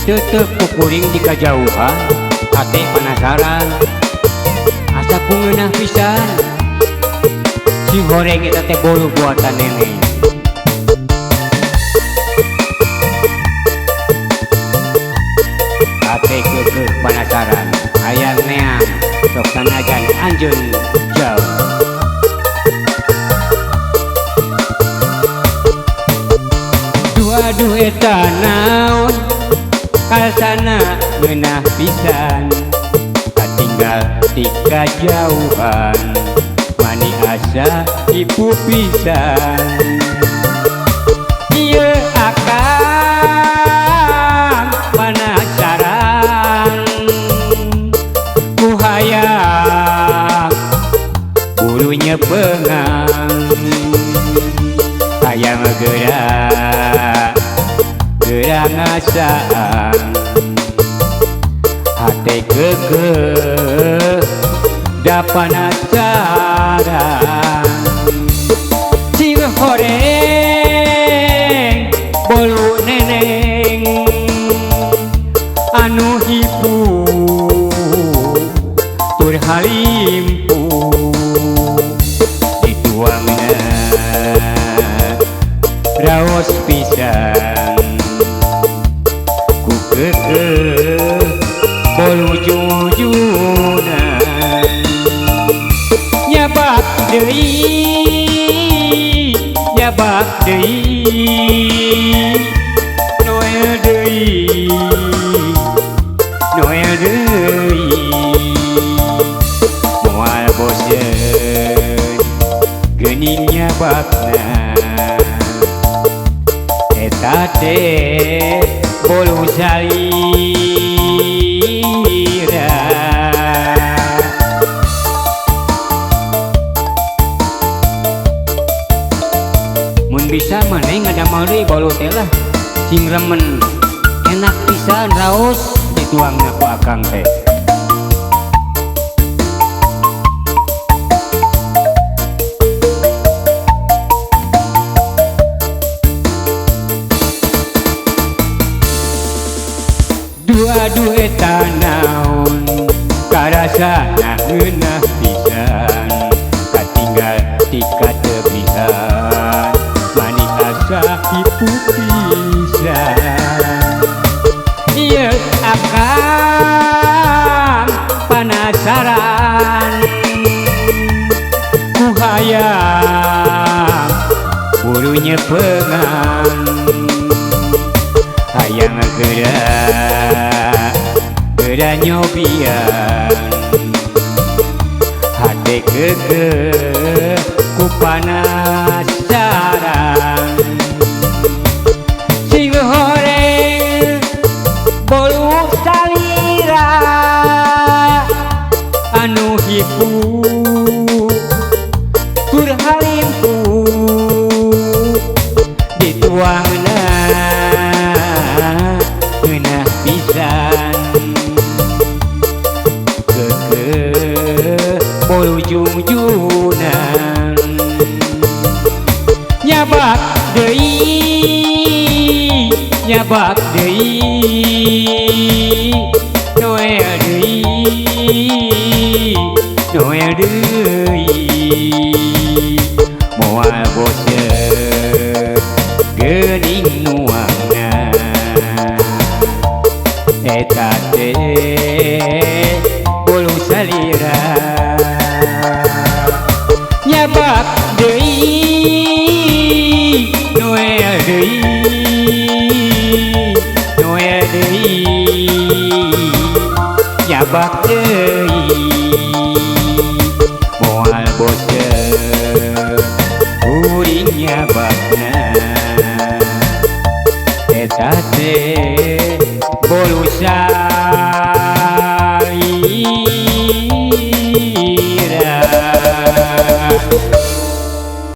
Tetep kukuring di kajauhan, hate penasaran, asa ku ngeunah pisan. Si goreng eta teh bolu buatan nenek. Hate keukeuh penasaran, hayang neang sok sanajan anjeun jauh. Duh aduh eta naon, kalsana ngeunah pisan, katinggal ti kajauhan, mani asa ibu pisan. Ieu akang penasaran, ku hayang buru nyepengang, hayang geura geura ngasaan, hate keukeuh da penasaran. Sing horeng bolu neneng anu hipu tur halimpu, dituangna raos pisan, ku keukeuh bolu jujunan. Nyabak deui, nyabak deui, Noel deui, Noel deui, moal bosen geuning nyabakna. Eta teh bolu salira. Mun bisa maneh ngadamel deui bolu teh lah, sing remen enak pisan raos dituangna ku akang teh. Duh aduh eta naon, karasana ngeunah pisan, katinggal ti katepihan, mani asa hipu pisan. Ieu akang penasaran, ku hayang buru nyepengan, hayang geura geura nyobian, hate keukeuh ku panasaran. Sing horeng bolu salira anu hipu tur halimpu, dituangna ngeunah pisan, keukeuh bolu jungjunan. Nyabak deui, nyabak deui, Noel deui, Noel deui, moal bosen geuning nuangna. Eta teh bolu salira. Nyabak deui, Noel deui, Noel deui, nyabak deui, moal bosen kuring nyabakna. Eta teh bolu salira.